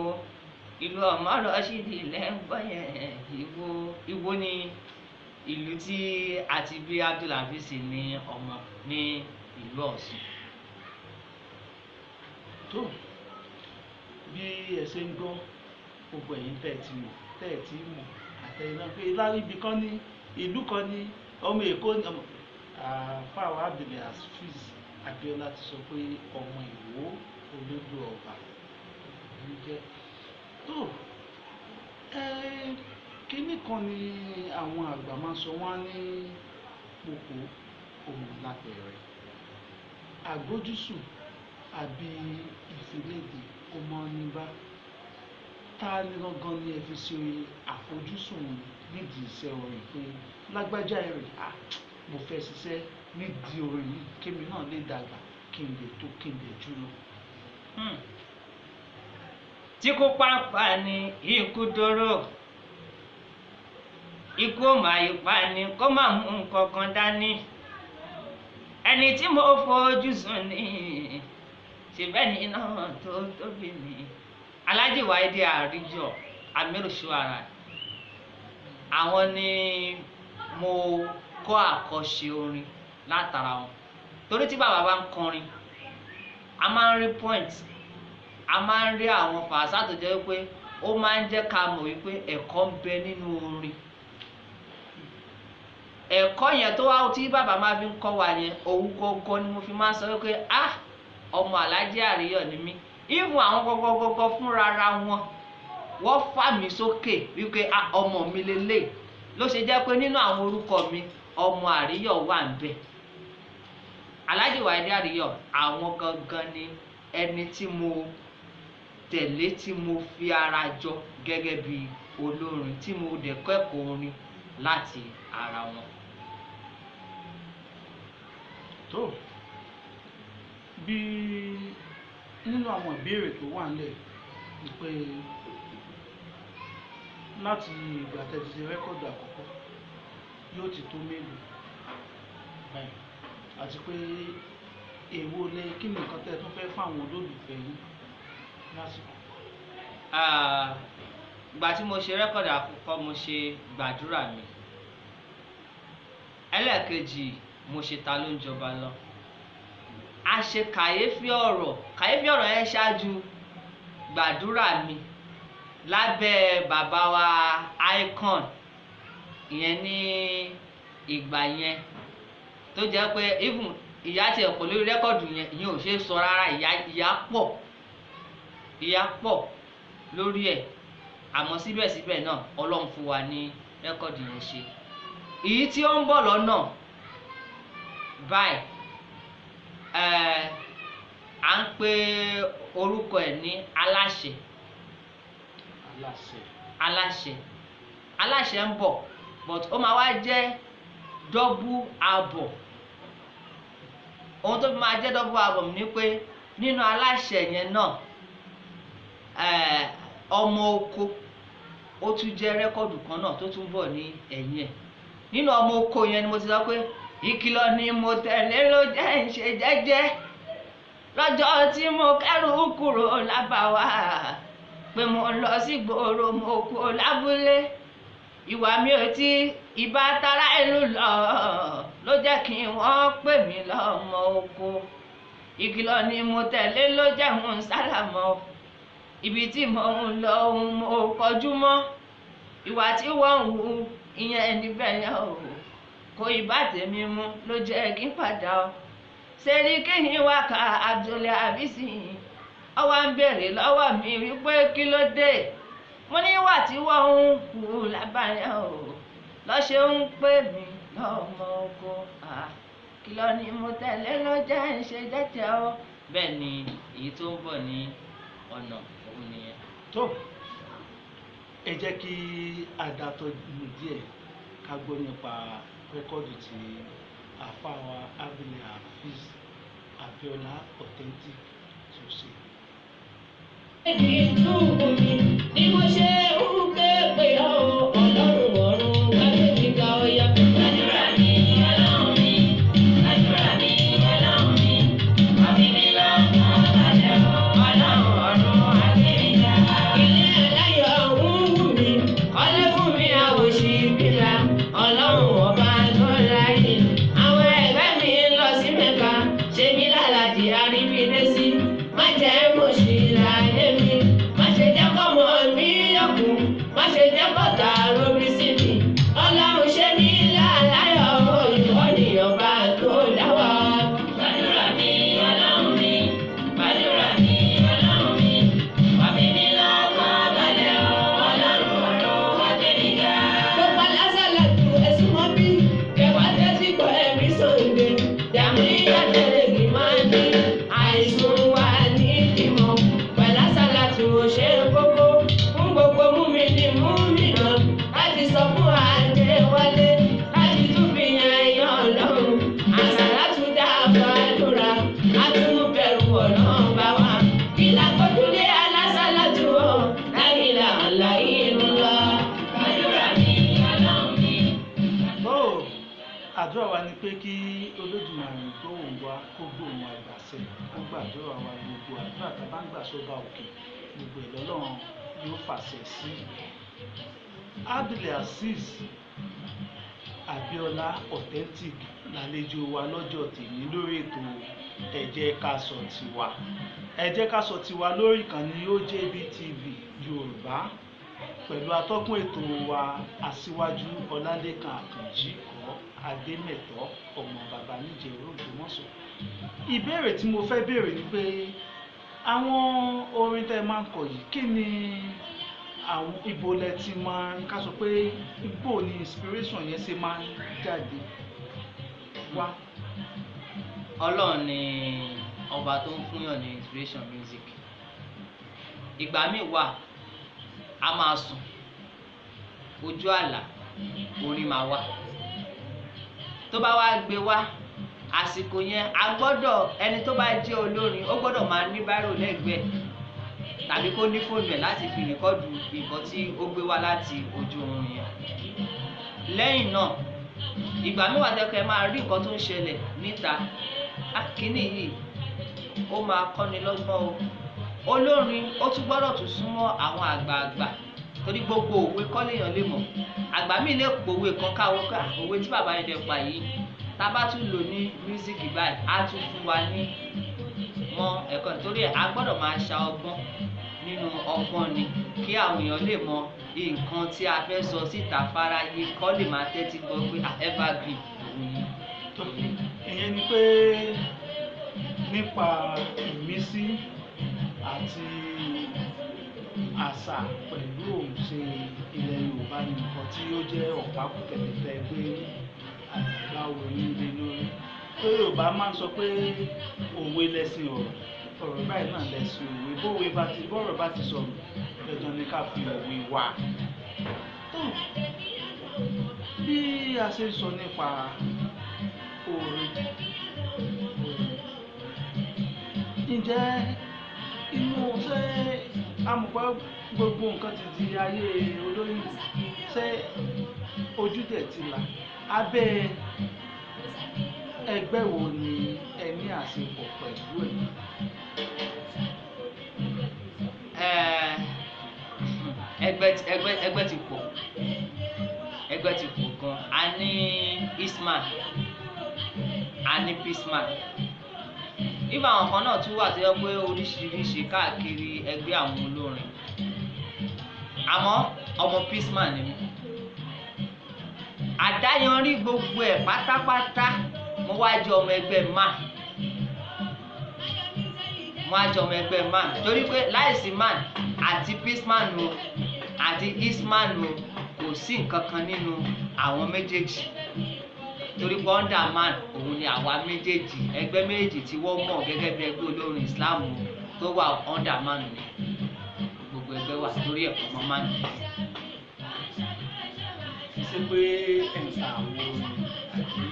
ìlú ọmọ Rọ́ṣídì lẹ́ngbọ́n yẹn. Ìwó, Ìwó ní ìlú tí a ti bí Abdulhafiz ní ọmọ ní ìlú Ọ̀ṣun. Tó, bí ẹ ṣe ń gbọ́, gbogbo ẹ̀yin tẹ́ ẹ ti mọ̀, tẹ́ ẹ ti mọ̀, àtẹ̀yìn náà pé lárí ibi kan ní ìlú kan ní ọmọ Èkó ní ọmọ àfáà Abdulhafiz Abiola ti sọ pé ọmọ Ìwó olódò ọba ló jẹ́. Tó, kíní kan ni àwọn àgbà máa ń sọ, wọ́n ní pòpò òun lápẹ̀rẹ̀ àgbójúsùn àbí ìfiléde ó mọ́ ní bá. Ta ni gangan ni ẹ fi ṣe àfojúsùn nídìí iṣẹ́ orin pé lágbájá rẹ̀, à, mo fẹ́ ṣiṣẹ́ nídìí orin yìí kémi náà lè dàgbà, kí n lè tó, kí n lè jù lọ? Tí kú pàápàá ni ikú dóró, ikú ò máa yípa ni kó má mú nǹkan kan dání. Ẹni tí mo fojú sùn ní ṣèbẹ́ ni náà tó tóbi ni Alhaji Waidi Ariyo Amiru Shuara, àwọn ni mo kọ́ àkọ́ṣe orin látara wọn, torí tí bàbá bá ń kọrin a máa ń rí point, a máa ń rí àwọn fàásà tó jẹ́ wípé ó máa ń jẹ́ ká mọ̀ wípé ẹ̀kọ́ ń bẹ nínú orin. Ẹ̀kọ́ yẹn tó wá tí bàbá máa fi ń kọ́ wa yẹn, òun gangan ni mo fi máa ń sọ wípé ah, ọmọ Alhaji Ariyo ni mí. Even àwọn gọgọgọgọ fúnra ra wọn, wọ́n fà mí sókè wípé ah, ọmọ mi lélẹ̀. Ló ṣe jẹ́ pé nínú àwọn orúkọ mi, ọmọ Àríyọ̀ wà ń bẹ̀. Alhaji Waidi Ariyo, àwọn gangan ni ẹni tí mo tẹ̀lé, tí mo fi ara jọ gẹ́gẹ́ bí olórin, tí mo dẹ̀ kẹ́kọ̀ọ́ orin láti ara wọn. Tó bí nínú àwọn ìbéèrè tó wà nílẹ̀ ni pé láti ìgbà tẹ́ ti ṣe rẹ́kọ̀dù àkọ́kọ́ yóò ti tó mélòó báyìí, àti pé èwo lẹ kí ni nǹkan tẹ́ tún fẹ́ fún àwọn olólùfẹ́ yín lásìkò? Ìgbà tí mo ṣe rẹ́kọ̀dù àkọ́kọ́, mo ṣe Gbàdúrà Mi. Ẹlẹ́ẹ̀kejì, mo ṣe Ta Ló Ń Jọba Lọ. A ṣe Kàyéfì Ọ̀rọ̀. Kàyéfì Ọ̀rọ̀ yẹn ṣáájú Gbàdúrà Mi lábẹ́ bàbá wa Icon ìyẹn ní ìgbà yẹn, tó jẹ́ pé even ìyá tiẹ̀ pọ̀ lórí rẹ́kọ̀dù yẹn, ìyẹn ò ṣeé sọ rárá. Ìyá pọ̀, ìyá pọ̀ lórí ẹ̀, àmọ́ síbẹ̀síbẹ̀ náà Ọlọ́run fún wa ní rẹ́kọ̀dù yẹn ṣe. Èyí tí ó ń bọ̀ lọ́nà báyìí, à ń pe orúkọ ẹ̀ ní Aláṣẹ. Aláṣẹ. Aláṣẹ, Aláṣẹ ń bọ̀, but ó máa wá jẹ́ double album. Ohun tó fi máa jẹ́ double album ni pé nínú Aláṣẹ yẹn náà, Ọmọ Oko ó tún jẹ́ rẹ́kọ̀dù kan náà tó tún bọ̀ ní ẹ̀yìn ẹ̀. Nínú Ọmọ Oko yẹn ni mo ti sọ pé ìkìlọ̀ ni mo tẹ̀lé ló jẹ́ ń ṣe jẹ́jẹ́ lọ́jọ́ tí mo kẹ́rù kúrò lábàwá, pé mo lọ sí gbòòrò, mo kú lábúlé, ìwà mi ò tí ìbá tara ìlú lọ, ló jẹ́ kí wọ́n pè mí lọ́mọ oko. Ìkìlọ̀ ni mo tẹ̀lé ló jẹ́ ń sálàmọ́, ibi tí mo ń lọ ohun mo kọjú mọ́, ìwà tí wọ́n ń hu ìyẹn níbẹ̀ yẹn o, kò ìbá tèmi mu ló jẹ́ kí n padà o. Sẹ́ríkì wákà Abdul Abisi ọwọ́ ń béèrè lọ́wọ́ mi wípé kí ló dé, mo ní ìwà tí wọ́n ń hù lábàáyé o lọ́ṣẹ̀ ń pè mí lọ́mọ oko. Kìlọ̀ ni mo tẹ̀lé ló jẹ́ ń ṣe jẹ́jẹ́ o. Bẹ́ẹ̀ ni èyí tó ń bọ̀ ní ọ̀nà òun nìyẹn. Tó ẹ jẹ́ kí adatọ́ nù díẹ̀ ká gbọ́ nípa rẹ́kọ̀dù tí àfáà wa Abdul Hafiz Abiola Authentic tí ó ṣe. Ni mo ṣe ń ké pè ọ́, Ọlọ́run ọ̀run, wá gbé mi ga ọ̀yà. Gbàdúrà mi, Ọlọ́run mi, gbàdúrà mi, Ọlọ́run mi, wá fi mí lọ́kàn balẹ̀ o, Ọlọ́run ọ̀run, wá gbé mi ga. Ilé aláyọ̀ ń wù mí, kọ́lé fún mi àwòṣí bílà, Ọlọ́run ọba tó láyé. Àwọn ẹgbẹ́ mi ń lọ sí Mẹ́ka, ṣe mí lálàjì àríbídé sí. Má jẹ́ mo ṣì láyé mi, má ṣe jẹ́ kọ́mọ mi yọkùn, má ṣe jẹ́ kọ́ta lórí sí mi. Ọlọ́run ṣe mí láláyọ̀, ìwọ nìyọ̀n bá tó dá wa. Gbàdúrà mi, Ọlọ́run mi, gbàdúrà mi, Ọlọ́run mi, wá fi mí lọ́kàn balẹ̀ o, Ọlọ́run ọ̀run, wá gbé mi ga. Gbogbo alásàlẹ̀ tu ẹ̀sùn mọ́ bí kẹwàá tẹ́tí gbọ́ ẹ̀rí sọ̀ǹde. Dàmú ìyàtẹ̀lẹ̀ kì máa ní àìsùn wa ní ìmọ̀. Pẹ̀lú àsàlátù ò ṣe é kókó fún gbogbo múmi ní múmi náà láti sọ fún Adéwálé láti tún fi yan ẹyàn Ọlọ́run. Àsàlátù dáàbò àdúrà, á tún mú bẹ̀rù ọ̀nà bá wa. Ìlà kọjúlé alásàlátù ọ̀ láìla àlàyé ńlá. Gbàdúrà mi, Ọlọ́run mi. Tó àdúrà wa ni pé kí Olódùmarè gbóhùn wa, kó gbóhùn wa gbàṣẹ, kó gbàdúrà wa, gbogbo àdúrà tá a bá ń gbà sọ́ba òkè. Gbogbo ẹ̀ lọ́lọ́run yóò fàṣẹ sí. Abdulazeez Abiola Authentic lálejò wa lọ́jọ́ tèmi lórí ètò Ẹ Jẹ́ Ká Sọ Tiwa. Ẹ Jẹ́ Ká Sọ Tiwa lórí ìkànnì OJB TV Yorùbá pẹ̀lú atọ́kùn ètò wa Aṣíwájú Ọlálékan Àkànjí kọ́ Adémẹ̀tọ́ ọmọ bàbá Níjẹ̀rú Ògbómọ̀ṣọ́. Ìbéèrè tí mo fẹ́ béèrè ni pé àwọn orin tẹ́ ẹ máa ń kọ yìí, kí ni àwọn ibo lẹ ti máa ń ká sọ pé ibo ni inspiration yẹn ṣe máa ń jáde wá? Ọlọ́run ni ọba tó ń fúnyàn ní inspiration music. Ìgbà míì wà a máa sùn, ojú àlá orin máa wá. Tó bá wá gbé wá àsìkò yẹn, a gbọ́dọ̀, ẹni tó bá jẹ́ olórin ó gbọ́dọ̀ máa ní bírò lẹ́gbẹ̀ẹ́ tàbí kó ní fóònù ẹ̀ láti fi rìkọ́dù nǹkan tí ó gbé wá láti ojú oorun yẹn. Lẹ́yìn náà, ìgbà míì wà tẹ́kọ̀ ẹ máa rí nǹkan tó ń ṣẹlẹ̀ níta. Á, kíní yìí ó máa kọ́ni lọ́gbọ́n o. Olórin ó tún gbọ́dọ̀ tún súnmọ́ àwọn àgbààgbà torí gbogbo òwe kọ́ léèyàn lè mọ̀. Àgbà míì lè pòwe kan káwọ́ ká òwe tí bàbá yẹn dẹ̀ pa yìí, tá a bá tún lò ní mísíkì báyìí, á tún fún wa ní mọ́ ẹ̀kọ́. Nítorí ẹ̀ a gbọ́dọ̀ máa ṣa ọgbọ́n nínú ọgbọ́n ni kí àwọn èèyàn lè mọ nǹkan tí a fẹ́ sọ síta fáráyé kọ́ lè máa tẹ́tí gbọ́ pé evergreen òun ni. Ìyẹn ni pé nípa ìmísí àti àṣà pẹ̀lú òǹṣe ilẹ̀ Yorùbá ni nǹkan tí ó jẹ́ ọ̀pákùtẹ̀lẹ̀tẹ̀ pé àgbà orin lé lórí. Pé Yorùbá máa ń sọ pé òwe lẹṣin ọ̀rọ̀, ọ̀rọ̀ báyìí náà lẹṣin òwe. Bówe bá ti, bọ́rọ̀ bá ti sọnù, dandan ni ká fi òwe wá. Tó bí a ṣe ń sọ nípa orin, ǹjẹ́ inú ṣé a mọ̀ pé gbogbo nǹkan ti di ayé olóyìnbo, ṣé ojú dẹ̀ ti là? Abẹ́ ẹgbẹ́ wo ni ẹ ní àṣepọ̀ pẹ̀lú ẹ̀? Ẹgbẹ́ ti pọ̀, ẹgbẹ́ ti pọ̀ gan. A ní Isman, a ní Peaceman. Even àwọn kan náà tún wà tó yẹ pé oríṣiríṣi káàkiri ẹgbẹ́ àwọn olórin. Àmọ́ ọmọ Peaceman ni mí. Àdáyanrí gbogbo ẹ̀ pátápátá, mo wá jẹ́ ọmọ ẹgbẹ́ MAN. Mo wá jẹ́ ọmọ ẹgbẹ́ MAN torí pé láìsí MAN àti Peaceman o àti Isman o, kò sí nǹkan kan nínú àwọn méjèèjì. Torí pé under MAN òun ni àwa méjèèjì, ẹgbẹ́ méjèèjì tí wọ́n mọ̀ gẹ́gẹ́ bí ẹgbẹ́ olórin Islam o tó wà under MAN ni gbogbo ẹgbẹ́ wà, torí ẹ̀ ọmọ MAN ni. Kì í ṣe pé ẹ̀ ń ta àwọn orin àbí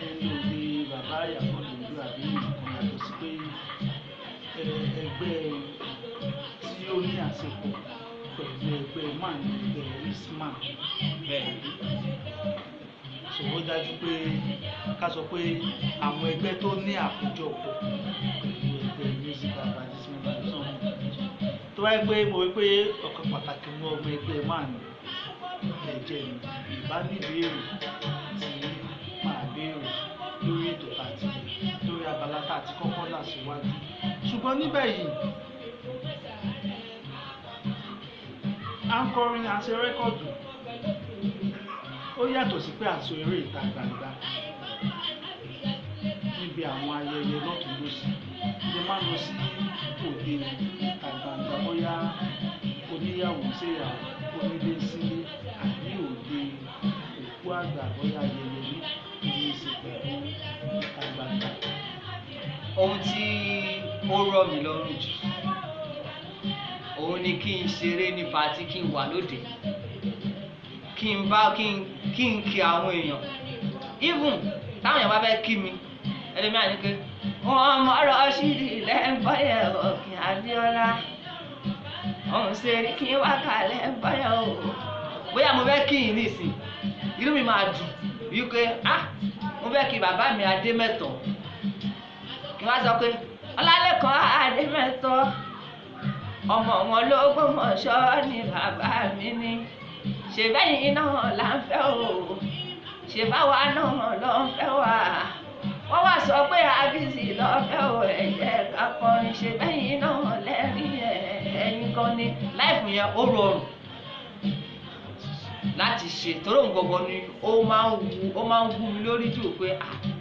ẹ ń lò ní bàbá ìyàwó lòdù àbí nǹkan, yàtọ̀ sí pé ẹgbẹ́ tí ó ní àṣepọ̀ pẹ̀lú ẹgbẹ́ MAN, ẹgbẹ́ Isman. Bẹ́ẹ̀ ni. So ó dájú pé ká sọ pé àwọn ẹgbẹ́ tó ní àkójọpọ̀ pẹ̀lú ẹgbẹ́ Music Advertisement Association. Tó bá yẹ pé mo rí pé ọ̀kan pàtàkì mú ọmọ ẹgbẹ́ MAN lè jẹ́ ni, ìbá ní ìbéèrè tí màá béèrè lórí ètò tàti lórí abala tá a ti kọ́kọ́ là síwájú. Ṣùgbọ́n níbẹ̀ yìí, à ń kọrin, à ń ṣe rẹ́kọ̀dù. Ó yàtọ̀ sí pé à ń ṣe eré ìta gbangba níbi àwọn ayẹyẹ lọ́tùn lósì. Ǹjẹ́ máa ń lọ sí òde ìta gbangba bóyá oníyàwó ń ṣèyàwó, onílé ń sílé àbí òde òkú àgbà bóyá ayẹyẹ ní ní í ṣe pẹ̀lú ìta gbangba? Ohun tí ó rọ̀ mí lọ́rùn jù, òun ni kí n ṣeré ní patí, kí n wà lóde, kí n bá kí n kí n kí àwọn èèyàn. Even táwọn èèyàn bá fẹ́ kí mi, ẹlòmíràn ní pé wọ́n mọ̀rọ̀ ṣídìí lẹ́ńbọ̀yẹ̀ Òkè Abíọ́lá, òun ṣe kí n wákà lẹ́ńbọ̀yẹ̀ o. Bóyá mo fẹ́ kí yín nísìn, inú mi máa dùn wípé ah, mo fẹ́ kí bàbá mi Adémẹ́tọ̀. Kí wọ́n sọ pé Ọlálékan Adémẹ́tọ̀, Ọmọ wọn l'Ógbómọ̀ṣọ́ ni bàbá mi ní. Ṣe bẹ́yìn náà là ń fẹ́ o, ṣe báwa náà ló ń fẹ́ wá. Wọ́n wá sọ pé àbísí ló fẹ́ o, ẹ jẹ́ ká kọrin. Ṣe bẹ́yìn náà lẹ́rìí ẹ̀, ẹ̀yin kan ní. Láìfù yẹn ó rọrùn láti ṣe, torí òun gbogbo ni ó máa ń wú, ó máa ń wú mi lórí jù pé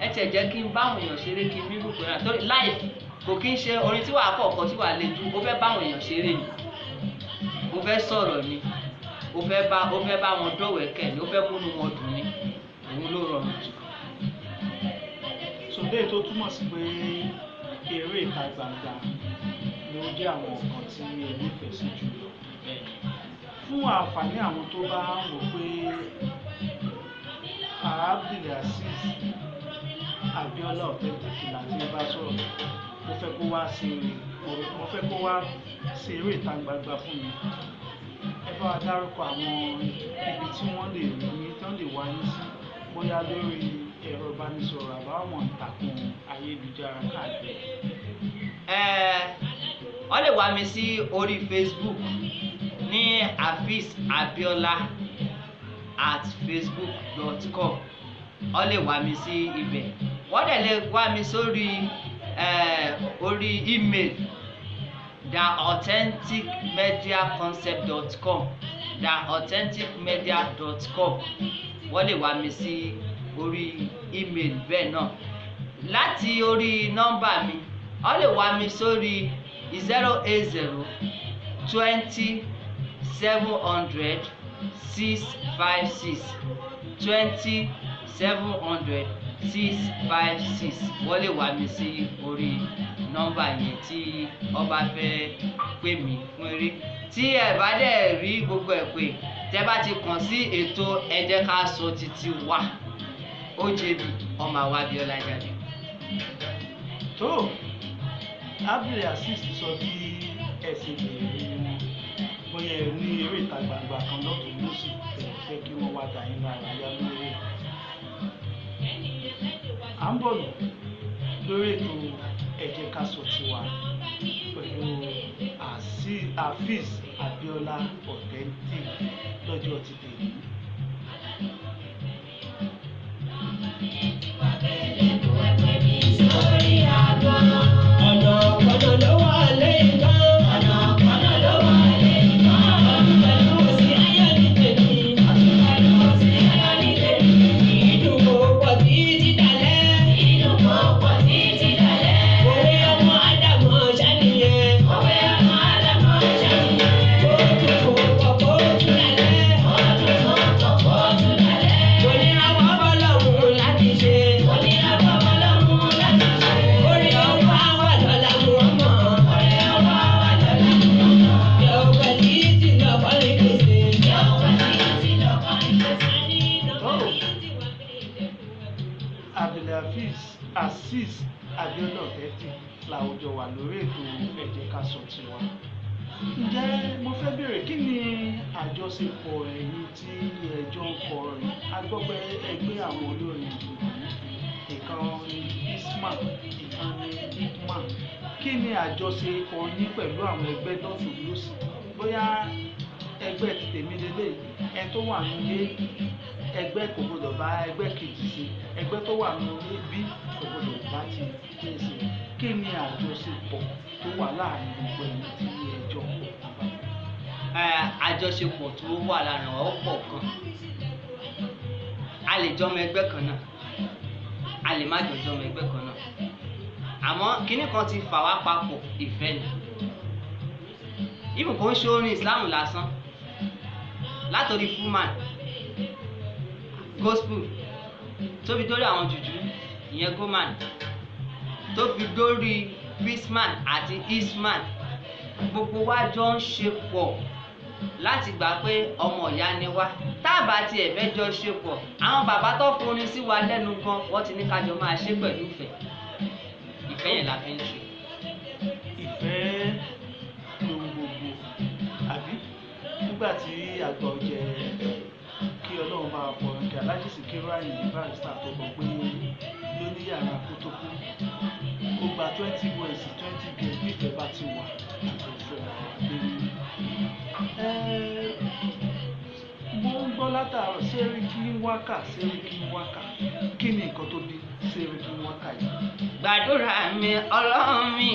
ẹ tiẹ̀ jẹ́ kí n báwọn èèyàn ṣeré, kí n mí gùn pé náà, torí láìfù kò kí n ṣe orin tí wàá kọ̀ọ̀kan tí wàá le jù. Ó fẹ́ báwọn èèyàn ṣeré ni, ó fẹ́ sọ̀rọ̀ ni, ó fẹ́ bá wọn dọ̀wẹ́kẹ̀ ni, ó fẹ́ múnú wọn dùn ni. Òun ló rọrùn jù. So léyìí tó túmọ̀ sí pé eré ìta gbangba ló jẹ́ àwọn nǹkan tí ẹ nífẹ̀ẹ́ sí jù lọ. Fún àǹfààní àwọn tó bá ń wò pé Abdulazeez Abiola Authentic láti bá sọ̀rọ̀, mo fẹ́ kó wá ṣe eré ìta gbangba fún mi, ẹ bá wa dárúkọ àwọn ibi tí wọ́n lè rí yín, tí wọ́n lè wá yín sí, bóyá lórí ẹ̀rọ ìbánisọ̀rọ̀ àbáwọn ìtàkùn ayélujára káàkiri. Wọ́n lè wá mi sí orí Facebook ní Afeez Abiola @facebook.com. Wọ́n lè wá mi sí ibẹ̀. Wọ́n dẹ̀ lè wá mi sórí orí email theauthenticmediaconcept.com, theauthenticmedia.com. Wọ́n lè wá mi sí orí email bẹ́ẹ̀ náà. Láti orí nọ́mbà mi, wọ́n lè wá mi sórí 080 20 700 656, 20 700 656. Wọ́n lè wá mi sí orí nọ́mbà yẹn tí wọ́n bá fẹ́ pè mí fún eré. Tí ẹ bá dẹ̀ rí gbogbo ẹ̀ pé tẹ́ bá ti kàn sí ètò Ẹ Jẹ́ Ká Sọ Títí Wa, ó jẹ̀bi ọmọ àwa Abíọ́lá jáde. Tó Abdulazeez sọ bí ẹ ṣe lè rí wọn, bóyá ẹ ní eré ìta gbangba kan lọ́tùn lósì ẹ fẹ́ kí wọ́n wá dá yín lára yá lórí ẹ̀. À ń bọ̀ nù lórí ètò Ẹ Jẹ́ Ká Sọ Tiwa pẹ̀lú Afeez Abiola Authentic lọ́jọ́ ti tèmi. Ọ̀nà kọ̀nà ló wà lẹ́yìn. Ọ̀nà kọ̀nà ló wà lẹ́yìn. Ọ̀tún pẹ̀lú òsì ayọ̀ ní tèmi. Ọ̀tún pẹ̀lú òsì ayọ̀ ní tèmi. Ìdùn kò pọ̀ títí dalẹ́. Ìdùn kò pọ̀ títí dalẹ́. Òwe ọmọ Ádámọ̀ ṣàníyẹn. Òwe ọmọ Ádámọ̀ ṣàníyẹn. Kóòtù kò pọ̀ kóòtù dalẹ́. Kóòtù kò pọ̀ kóòtù dalẹ́. Kò ní àwọn bọ́lọ́hún láti ṣe. Kò ní àwọn bọ́lọ́hún láti ṣe. Orí ọwọ́ àwa lọ́la mú ọmọ. Orí ọwọ́ àwa lọ́la mú ọmọ. Yóò pẹ̀ títí lọ́kọ́ ní gbèsè. Yóò pẹ̀ títí lọ́kọ́ ní gbèsè. Abdulhafiz Azeez Abiola Authentic làwùjọ wà lórí ètò Ẹ Jẹ́ Ká Sọ Tiwa. Ǹjẹ́ mo fẹ́ bèèrè, kí ni àjọṣepọ̀ ẹ̀yin tí ẹ jọ ń kọrin? A gbọ́ pé ẹgbẹ́ àwọn olórin ìlú, ìkan ní Isman, ìkan ní Ipman. Kí ni àjọṣepọ̀ yín pẹ̀lú àwọn ẹgbẹ́ lọ́tùn lósì? Bóyá ẹgbẹ́ ti tèmi lélẹ̀, ẹni tó wà nílé ẹgbẹ́ kò gbọdọ̀ bá ẹgbẹ́ kejì ṣe, ẹgbẹ́ tó wà nílé B kò gbọdọ̀ bá ti A ṣe. Kí ni àjọṣepọ̀ tó wà láàrin gbogbo ẹni tí ẹ jọ ń pọ̀ báyìí? Àjọṣepọ̀ tó wà láàrin wa ó pọ̀ gan. A lè jọmọ ẹgbẹ́ kan náà, a lè má jọ jọmọ ẹgbẹ́ kan náà, àmọ́ kinní kan ti fà wá papọ̀, ìfẹ́ ni. Even kò ń ṣe orin Islam lásán, látòrí fullman, gospel, tó fi dórí àwọn jùjú, ìyẹn goman, tó fi dórí peaceman àti isman, gbogbo wa jọ ń ṣe pọ̀ láti gbà pé ọmọ ìyá ni wá. Tá a bá tiẹ̀ fẹ́ jọ ṣe pọ̀, àwọn bàbá tó forin sí wa lẹ́nu gan, wọ́n ti ní ká jọ máa ṣe pẹ̀lú ìfẹ́. Ìfẹ́ yẹn la fi ń ṣe. Ìfẹ́ lohun gbogbo, àbí? Nígbà tí àgbà ọ̀jẹ̀, kí Ọlọ́run bá wa fọ̀run kẹ́ Alhaji Sikiru Ayinde Barrister, tó gbọ́ pé ló ní yàrá kó tó kú, ó gba 20 boys, 20 girls, bí ìfẹ́ bá ti wà, àjọ fẹ́ra wa. látàárọ̀ Sẹ́ríkí Wákà, Sẹ́ríkí Wákà. Kí ni nǹkan tó bí Sẹ́ríkí Wákà yìí? Gbàdúrà mi Ọlọ́run mi,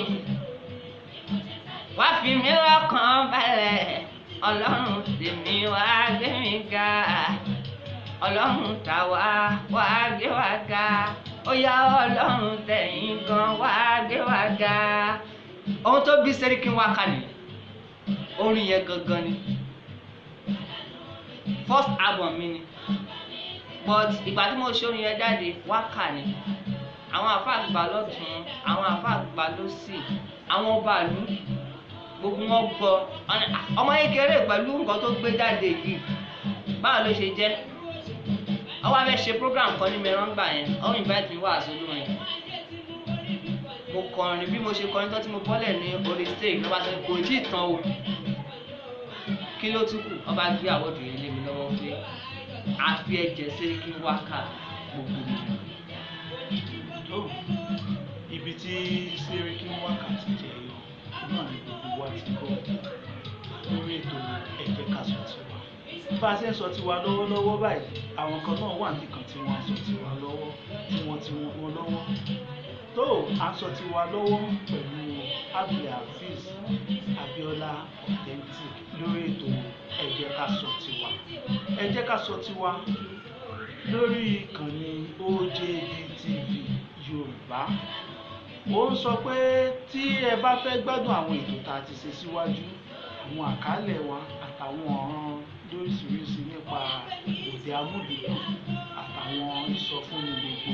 wá fi mí lọ́kàn balẹ̀, Ọlọ́run tèmi wá gbé mi ga, Ọlọ́run tàwa wá gbé wa ga, ó yá Ọlọ́run tẹ̀yìn gan wá gbé wa ga. Ohun tó bí Sẹ́ríkí Wákà nìyẹn, orin yẹn gangan ni first album mi ni, but ìgbà tí mo ṣe orin yẹn jáde, wákà ni. Àwọn àfáà gbà lọ́tún, àwọn àfáà gbà lósì, àwọn ọba ìlú gbogbo wọn gbọ́. Wọ́n ní, "Ah, ọmọ kékeré pẹ̀lú nǹkan tó gbé jáde yìí, báwo ló ṣe jẹ́?" Wọ́n wá fẹ́ ṣe program kan ní mìíràn gbà yẹn, wọ́n invite mi wá àsọlórin. Mo kọrin, bí mo ṣe kọrin tán tí mo bọ́lẹ̀ ní orí stage, ló bá sọ kò tí ì tán o, kí ló tún kù? Wọ́n bá gbé àwọ̀dù yẹn lé mi lọ́wọ́ pé a fi ẹ̀jẹ̀ Sẹ́ríkí Wákà gbogbo mi. Tó ibi tí Sẹ́ríkí Wákà ti jẹyọ náà ni gbogbo wa ti gbọ́ lórí ètò Ẹ Jẹ́ Ká Sọ Tiwa. Bá a ṣe ń sọ tiwa lọ́wọ́lọ́wọ́ báyìí, àwọn kan náà wà nìkan tí wọ́n ń sọ tiwa lọ́wọ́, tí wọ́n ti wọn lọ́wọ́. Tó à ń sọ tiwa lọ́wọ́ pẹ̀lú Abdulhazeez Abiola Authentic lórí ètò Ẹ Jẹ́ Ká Sọ Tiwa. Ẹ Jẹ́ Ká Sọ Tiwa lórí ìkànnì OJB TV Yorùbá. Ó ń sọ pé tí ẹ bá fẹ́ gbádùn àwọn ètò tá a ti ṣe síwájú, àwọn àkálẹ̀ wa àtàwọn ọ̀ràn lóríṣiríṣi nípa òde amúlùúdùn àtàwọn ìsọfúnni gbogbo,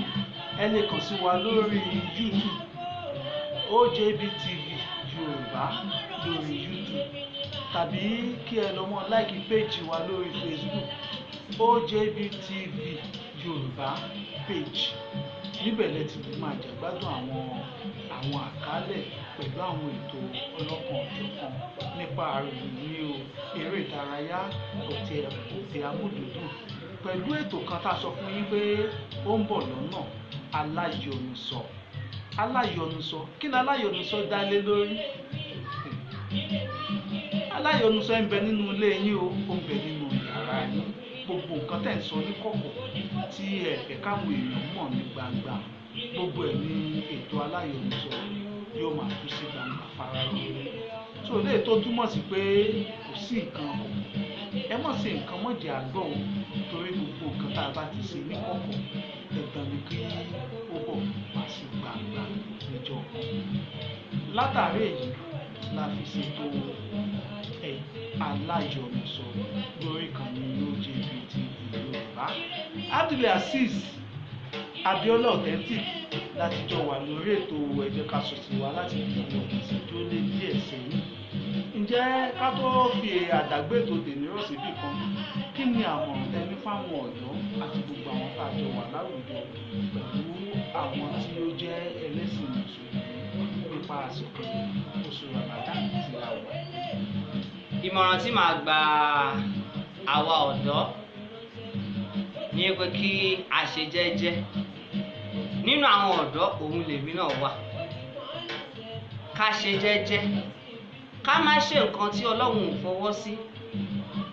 ẹ lè kàn sí wa lórí YouTube, OJB TV Yorùbá lórí YouTube, tàbí kí ẹ lọ mọ like page wa lórí Facebook, OJB TV Yorùbá page. Níbẹ̀ lẹ ti lè máa jẹ̀gbádùn àwọn àkálẹ̀ pẹ̀lú àwọn ètò ọlọ́kan-ò-jọ̀kan nípa àròyìn ní o, eré ìdárayá, òde amúlùúdùn, pẹ̀lú ètò kan tá a sọ fún yín pé ó ń bọ̀ lọ́nà, Aláyọnusọ. Aláyọnusọ, kí ni Aláyọnusọ dá lé lórí? Aláyọnusọ ń bẹ nínú ilé yín o, ó ń bẹ nínú yàrá yín. Gbogbo nǹkan tẹ̀ ń sọ ní kọ̀kọ̀ tí ẹ fẹ́ káwọn èèyàn mọ̀ ní gbangba, gbogbo ẹ̀ ní ètò Aláyọnusọ yóò máa tú sí gbangba fáráyé. So léè tó túmọ̀ sí pé kò sí nǹkan kọ̀kọ̀, ẹ mọ̀ sí nǹkan mọ̀jẹ̀ àgbọ̀ o, torí gbogbo nǹkan tá a bá ti ṣe ní kọ̀kọ̀, dandan ni kí ó bọ̀ wá sí gbangba níjọ́. Látàrí èyí la fi ṣètò ẹ̀ Aláyọnusọ lórí ìkànnì OJB TV Yorùbá. Abdulhazeez Abiola Authentic láti jọ wà lórí ètò Ẹ Jẹ́ Ká Sọ Tiwa láti fi ọ̀sẹ̀ tó lé díẹ̀ sẹ́yìn. Ǹjẹ́ ká tó fi àdàgbé ètò tèmi rọ̀ síbì kan, kí ni àmọ̀ràn tẹ ní fáwọn ọ̀dọ́ àti gbogbo àwọn tá a jọ wà láwùjọ pẹ̀lú àwọn tí ó jẹ́ ẹlẹ́sìn mùsùlùmí nípa àsìkò oṣù Ramadan tí a wà? Ìmọ̀ràn tí màá gba àwa ọ̀dọ́ ní pé kí a ṣe jẹ́jẹ́. Nínú àwọn ọ̀dọ́ òun lèmi náà wà. Ká ṣe jẹ́jẹ́, ká má ṣe nǹkan tí Ọlọ́run ò fọwọ́ sí,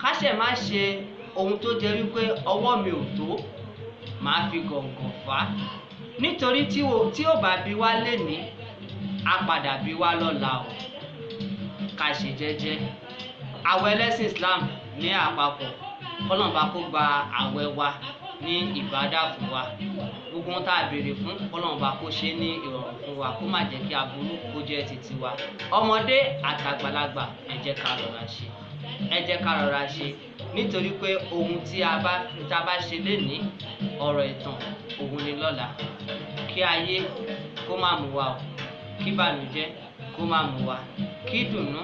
ká ṣẹ̀ má ṣe ohun tó jẹ́ wípé ọwọ́ mi ò tó, màá fi gọ̀ǹgọ̀ fà á. Nítorí tí ò bá bí wá lénìí, á padà bí wá lọ́la o. Ká ṣe jẹ́jẹ́. Àwẹ̀ ẹlẹ́sìn Islam ní àpapọ̀, k'Ọlọ́run bá kó gba àwẹ̀ wa ní ìbádà fún wa. Gbogbo ohun tá a béèrè fún, k'Ọlọ́run bá kó ṣe ní ìrọ̀rùn fún wa, kó má jẹ́ kí aburú kó jẹ́ titi wa. Ọmọdé àtàgbàlagbà, ẹ jẹ́ ká rọra ṣe, ẹ jẹ́ ká rọra ṣe, nítorí pé ohun tí a bá ṣe lénìí, ọ̀rọ̀ ìtàn òun ni lọ́la. Kí ayé kó má mú wa o, kí ìbànújẹ́ kó má mú wa, kí ìdùnnú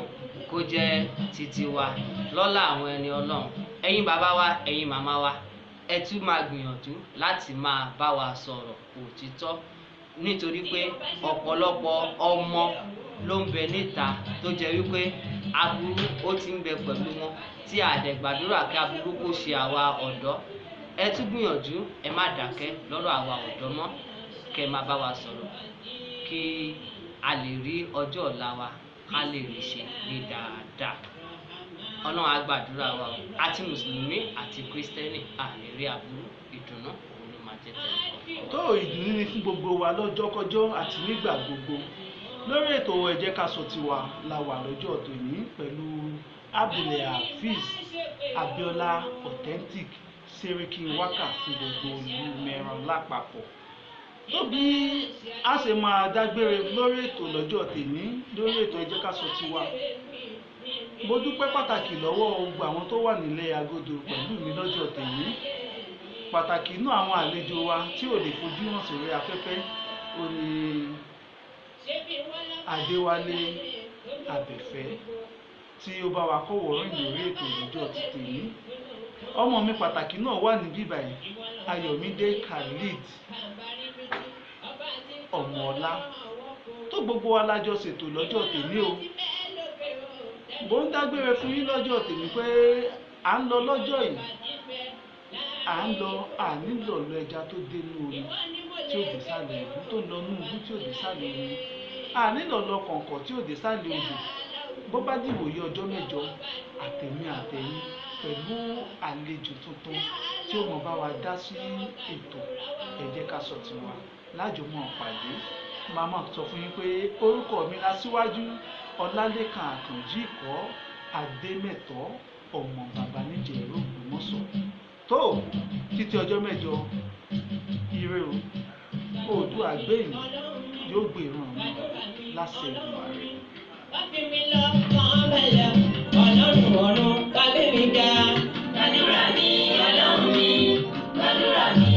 kó jẹ́ titi wa lọ́lá àwọn ẹni Ọlọ́run. Ẹ̀yin bàbá wa, ẹ̀yin màmá wa, ẹ tún máa gbìyànjú láti máa bá wa sọ̀rọ̀ òtítọ́, nítorí pé ọ̀pọ̀lọpọ̀ ọmọ ló ń bẹ níta tó jẹ́ wípé aburú ó ti ń bẹ pẹ̀lú wọn, tí a dẹ̀ gbàdúrà kí aburú kó ṣe àwa ọ̀dọ́. Ẹ tún gbìyànjú, ẹ má dákẹ́ lọ́rọ̀ àwa ọ̀dọ́ mọ́, kẹ́ ẹ máa bá wa sọ̀rọ̀ kí a lè rí ọjọ́ ọ̀la wa, ká lè rí ṣe ní dáadáa. Ọlọ́run á gbàdúrà wa o, àti mùsùlùmí àti kírísítẹ́nì, àní rí aburú, ìdùnnú òun ló máa jẹ́ tẹ̀lé kọ̀ọ̀kan. Tó ìdùnnú ni fún gbogbo wa lọ́jọ́kọ́jọ́ àti nígbà gbogbo. Lórí ètò Ẹ Jẹ́ Ká Sọ Tiwa la wà lọ́jọ́ tòní pẹ̀lú Abdulhafiz Abiola Authentic Seriki Waka fún gbogbo ìlú Mẹ́ran lápapọ̀. Tó bí a ṣe máa dágbére lórí ètò lọ́jọ́ tèmi lórí ètò Ẹ Jẹ́ Ká Sọ Tiwa, mo dúpẹ́ pàtàkì lọ́wọ́ gbogbo àwọn tó wà nílé agodo pẹ̀lú mi lọ́jọ́ tèmi, pàtàkì inú àwọn àlejò wa tí ò lè fojú hàn sórí afẹ́fẹ́, ó ní Adéwálé Abẹ́fẹ́ tí ó bá wa kọ́wọ̀ rìn lórí ètò lọ́jọ́ ti tèmi. Ọmọ mi pàtàkì náà wà níbí báyìí, Ayọ̀mídé Khalid Ọmọọlá. Tó gbogbo wa lájọ ṣètò lọ́jọ́ tèmi o. Mo ń dágbére fún yín lọ́jọ́ tèmi pé à ń lọ lọ́jọ́ yìí, à ń lọ, à nílò lọ ẹja tó dénú omi tí ó dé sálẹ̀ ìlú, tó lọ nú ibú tí ó dé sálẹ̀ omi, à nílò lọ kọ̀ǹkọ̀ tí ó dé sálẹ̀ odò. Bó bá dìbò yí ọjọ́ mẹ́jọ, àtẹ̀mí àtẹ̀yìn pẹ̀lú àlejò tuntun tí ó mọ̀ bá wa dá sí ètò Ẹ Jẹ́ Ká Sọ Tiwa lájọmọ̀ pàdé. Màmá sọ fún yín pé orúkọ mi la síwájú Ọlálékan Àkànjí Ìkọ́ Adémẹ́tọ́, ọmọ bàbá níjẹ̀rọ Ògbómọ̀ṣọ́. Tó títí ọjọ́ mẹ́jọ, ire o. Oòduà gbẹ̀yìn yóò gbé ìran mi láṣẹ Èdùmàrè. Wá fi mi lọ́kàn.